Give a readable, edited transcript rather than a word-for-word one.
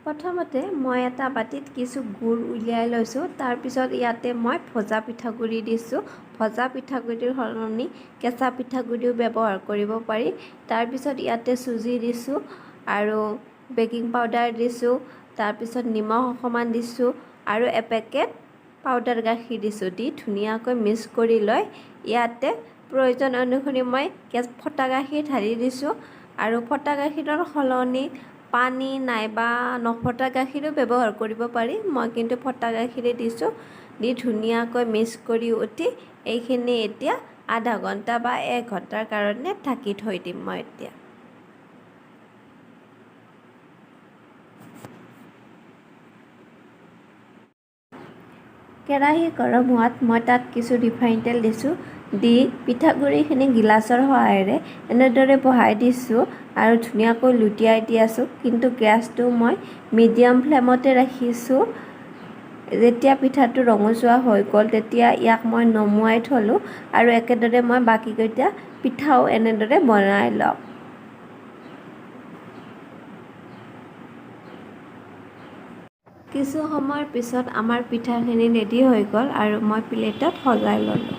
প্ৰথমতে মই এটা বাতিত কিছু গুড় উলিয়াই লৈছোঁ। তাৰপিছত ইয়াতে মই ভজা পিঠাগুড়ি দিছোঁ। ভজা পিঠাগুড়িৰ সলনি কেঁচা পিঠাগুড়িও ব্যৱহাৰ কৰিব পাৰি। তাৰপিছত ইয়াতে চুজি দিছোঁ আৰু বেকিং পাউডাৰ দিছোঁ। তাৰপিছত নিমখ অকণমান দিছোঁ আৰু এপেকেট পাউডাৰ গাখীৰ দিছোঁ। দি ধুনীয়াকৈ মিক্স কৰি লৈ ইয়াতে প্ৰয়োজন অনুসৰি মই ফটা গাখীৰ ঢালি দিছোঁ। আৰু ফটা গাখীৰৰ সলনি পানী নাইবা নফটা গাখীৰো ব্যৱহাৰ কৰিব পাৰি। মই কিন্তু ফটা গাখীৰে দিছোঁ। দি ধুনীয়াকৈ মিক্স কৰি উঠি এইখিনি এতিয়া আধা ঘণ্টা বা এক ঘণ্টাৰ কাৰণে ঢাকি থৈ দিম মই এতিয়া। কেৰাহী গৰম হোৱাত মই তাত কিছু ৰিফাইন তেল দিছোঁ। দি পিঠাগুড়িখিনি গিলাচৰ সহায়েৰে এনেদৰে বহাই দিছোঁ আৰু ধুনীয়াকৈ লুটিয়াই দি আছোঁ। কিন্তু গেছটো মই মিডিয়াম ফ্লেমতে ৰাখিছোঁ। যেতিয়া পিঠাটো ৰঙচুৱা হৈ গ'ল, তেতিয়া ইয়াক মই নমুৱাই থ'লোঁ আৰু একেদৰে মই বাকীকেইটা পিঠাও এনেদৰে বনাই ল'ম। কিছু সময়ৰ পিছত আমাৰ পিঠাখিনি ৰেডি হৈ গ'ল আৰু মই প্লেটত সজাই ল'লোঁ।